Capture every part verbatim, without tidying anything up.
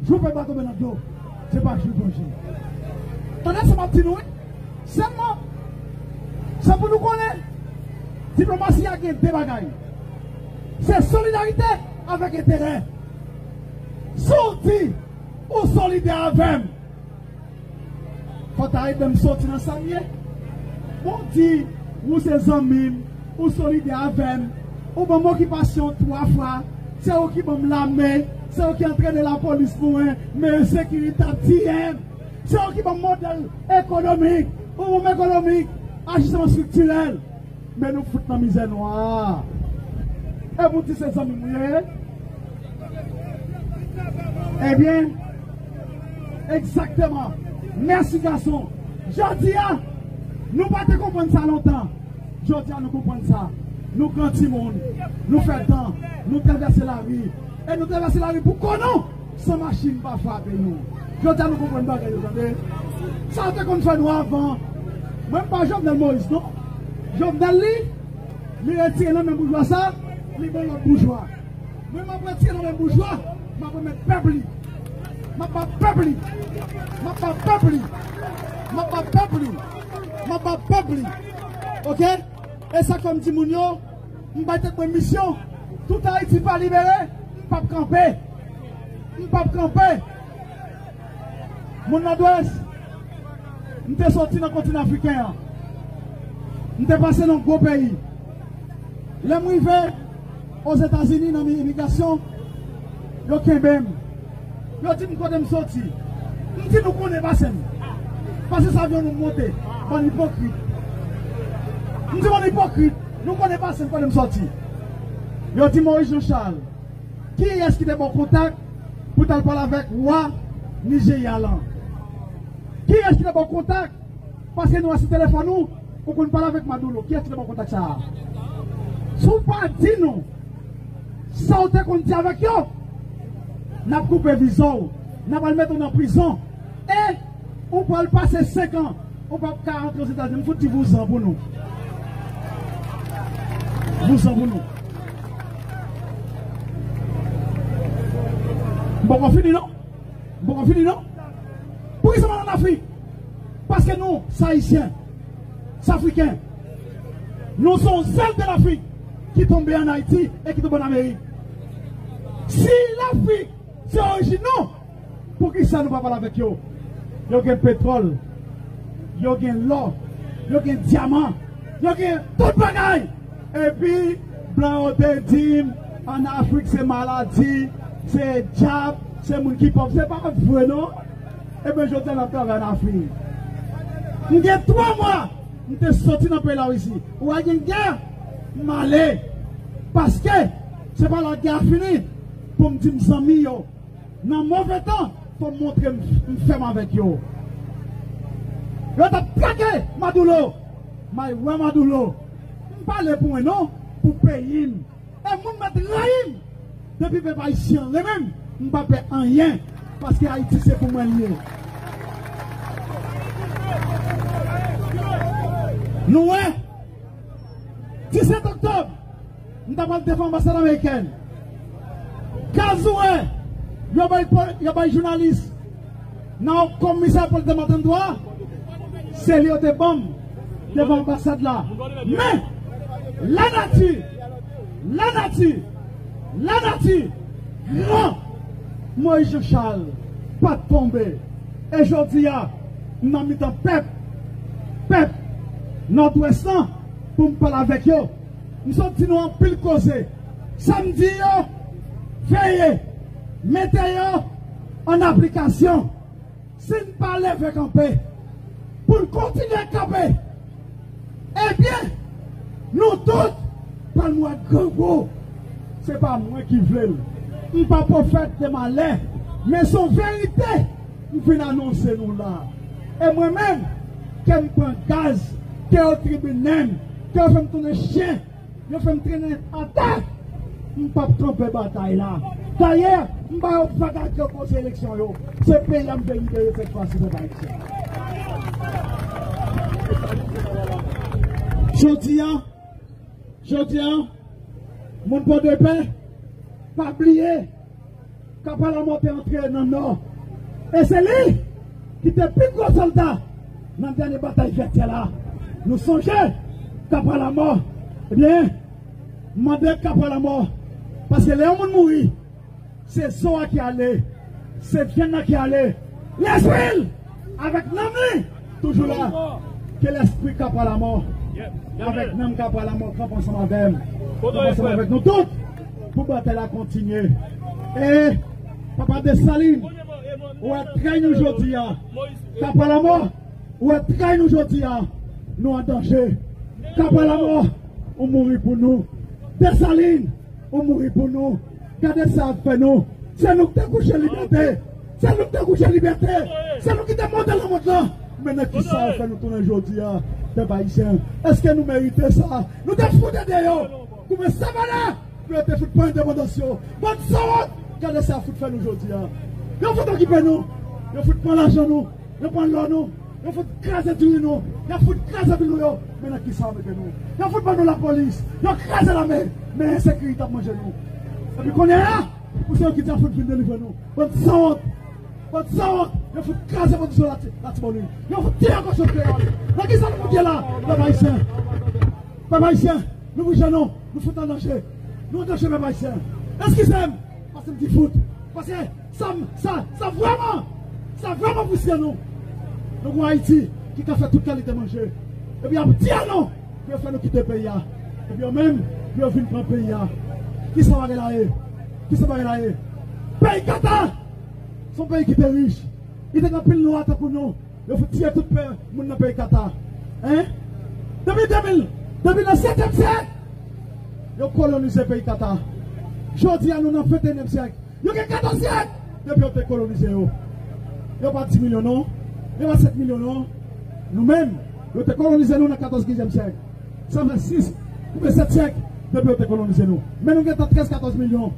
Jou pèp la tonbe nan dlo, se pa jou danje. Tande sa m ap di nou, wi. Sèlman, se pou nou konnen, diplomasi a gen de bagay. Se solidarite avèk enterè. Si w di ou solidè avè m, fò w ta ede m soti nan sa m ye. Bon, di, ou se zanmi m, ou solidè avè m, ou ban m okipasyon twa fwa, se ou ki ban m lame, se ou ki antrene lapolis pou mwen, men sekirite ap tiye m, se ou ki ban m modèl ekonomik, ou ban m ekonomik, ajisman estriktirèl. Men nou fout nan mizè nwa. E pou di se zanmi m ou ye? Ebyen, egzakteman. Mèsi, gason. Jodi a, nou pa te konprann sa lontan. Jodi a, nou konprann sa. Nou gran timoun. Nou fè tan. Nou travèse lari. E nou travèse lari pou kò nou. San machin pa frape nou. Jodi a nou konprann bagay yo, tande. Sa yo te konn fè nou avan. Mwen m pa Jovenel Moïse, non. Jovenel li, li retire nan men boujwa sa, li ban lòt boujwa. Mwen m ap retire nan men boujwa, m ap remèt pèp li. M ap ba pèp li. M ap ba pèp li. M ap ba pèp li. M ap ba pèp li. Oke? E sa k fè m di moun yo, m bay tèt mwen misyon. Tout Ayiti pa libere, m p ap kanpe. M p ap kanpe. Moun Nòdwès, m te soti nan kontinan afriken an. M te pase nan gwo peyi. Lè m rive Ozetazini nan imigrasyon, yo kenbe m. Yo di m kote m soti. M di nou konnen pase m. Pase sa avyon nou monte. Bann ipokrit. M di bann ipokrit, nou konnen pase m kote m soti. Yo di Moïse Jean Charles, kiyès ki te ba w kontak pou t al pale avèk wa Nijerya lan? Kiyès ki te ba w kontak? Paske nou wè sou telefòn ou, ou konn pale avèk Maduro. Kiyès ki te ba w kontak sa a? Si w pa di nou sa w te konn di avèk yo, n ap koupe viza w, n ap al mete w nan prizon. E ou pral pase senk an, ou p ap ka rantre Ozetazini. M fout di vouzan pou nou. Vouzan pou nou. M poko fini, non. M poko fini, non. Poukisa m al ann Afrik? Paske nou, se Ayisyen, se Afriken. Nou se yon zèl de Lafrik ki tonbe ann Ayiti e ki tonbe ann Amerik. Si Lafrik se orijin nou, poukisa nou pa pale avèk yo? Yo gen petwòl, yo gen lò, yo gen dyaman, yo gen tout bagay. Epi, blan yo te di m, ann Afrik se maladi, se dyab, se moun ki pòv. Se pa vre, non. Ebyen, jodi a n ap travay ann Afrik. M gen twa mwa, m te soti nan peyi Larisi. Ou wè gen gè, m ale. Paske, se pa lagè a fini pou m di m zanmi yo. Nan move tan, fò m montre m, m fèm avèk yo. Yo t ap plake Maduro. May wè Maduro. M pale pou mwen non, pou peyi m. E moun mèt rayi m. Depi pèp ayisyen an renmen m, m pa pè anyen. Paske Ayiti se pou mwen l ye. Nou wè, disèt oktòb, m ta pral devan anbasad amerikèn. Gaz ou wè, yo bay, yo bay jounalis nan komisè pou l te mantandwa, se li yo te ban m devan anbasad la. Men, lanati, lanati, lanati, gran Moïse Jean Charles pa t tonbe. E jodi a, m nan mitan pèp, pèp Nòdwès lan pou m pale avèk yo. M sot di nou anpil koze. Sa m di yo, veye, mete yo an aplikasyon. Si n pa leve kanpe, pou n kontinye kanpe, ebyen, nou tout pral mouri ak grangou. Se pa mwen ki vle l. M pa pwofèt de malè, men se yon verite m vin anonse nou la. E mwen menm, ke m pran gaz, ke yo tribinen m, ke yo fè m tounen chen, yo fè m trennen atè, m p ap kanpe batay la. Dayè, m pa yo vag ak yo koze eleksyon yo. Se peyi a m vle libere sèt fwa si, pèp ayisyen. Jodi a, jodi a, moun Pòdepè, pa bliye, Kapwa Lamò te antre nan Nò. E se li ki te pi gwo sòlda nan dènye batay Vètyè la. Nou sonje Kapwa Lamò. Ebyen, mande Kapwa Lamò. Paske lè yon moun mouri, se zo a ki ale, se vyann nan ki ale. Lespri l avèk nanm li toujou la. Ke lespri Kapwa Lamò avèk nanm Kapwa Lamò kanpe ansanm avè m, kanpe ansanm avèk nou tout pou batay la kontinye. E Papa Desalin, ou wè tray nou jodi a. Kapwa Lamò, ou wè tray nou jodi a. Nou an danje. Kapwa Lamò, ou mouri pou nou. Desalin, ou mouri pou nou. Gade sa ap fè nou. Se nou ki te kouche libète. Se nou ki te kouche libète. Se nou ki te monte lanmòt lan. Men nan kisa yo fè nou tounen jodi a, pèp ayisyen? Èske nou merite sa? Nou te fout ede yo. Koumen Savannah, pou yo te fout pran endepandans yo. Bann sanwont, gade sa yo fout fè nou jodi a. Yo fout okipe nou. Yo fout pran lajan nou. Yo pran lò nou. Yo fout kraze diri nou. Yo fout kraze vil nou yo. Men nan kisa yo mete nou? Yo fout ban nou lapolis. Yo kraze lame. Men ensekirite ap manje nou. Epi kounye a, pou se yo ki di ap fout vin delivre nou. Bann sanwont. Bann sanwont. Yo fout kraze pwodiksyon Lati-, Latibonit. Yo fout tiye kochon kreyòl. Nan kisa nou fout ye la? Pèp ayisyen. Pèp ayisyen, nou bouje nou. Nou fout an danje. Nou an danje, pèp ayisyen. Eskize m. Paske m di fout. Paske sa, sa, sa vrèman, sa vrèman friske nou. Nou gon Ayiti ki ka fè tout kalite manje. Epi y ap tiye nou pou yo fè nou kite peyi a. Epi yo menm, pou yo vin pran peyi a. Kisa bagay la ye? Kisa bagay la ye? Peyi Kata, se yon peyi ki te rich. Li te gen anpil nwa tankou nou. Yo fout tiye tout pe-, moun nan peyi Kata. Hein? Depi de mil, depi nan setyèm syèk, yo kolonize peyi Kata. Jodi a, nou nan venteyinyèm syèk. Yo gen katòz syèk depi yo te kolonize yo. Yo pa dis milyon non. Yo pa sèt milyon non. Nou menm, yo te kolonize nou nan katòz, kenzyèm syèk. Sa fè sis oubyen sèt syèk depi yo te kolonize nou. Men nou gentan trèz, katòz milyon.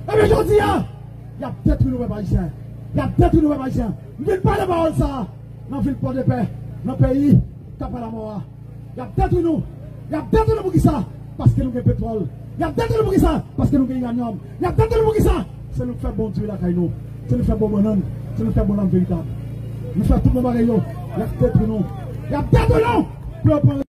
Ebyen jodi a, y ap detwi nou, pèp ayisyen. Y ap detwi nou, pèp ayisyen. M vin pale pawòl sa a nan vil Pòdepè, nan peyi Kapwa Lamò a. Y ap detwi nou. Y ap detwi nou poukisa? Paske nou gen petwòl. Y ap detwi nou poukisa? Paske nou gen iranyòm. Y ap detwi nou poukisa? Se nou k fè bon diri lakay nou. Se nou k fè bon bannann. Se nou k fè bon nanm veritab. Nou fè tout bon bagay yo. Y ap detwi nou. Y ap detwi nou pou yo pran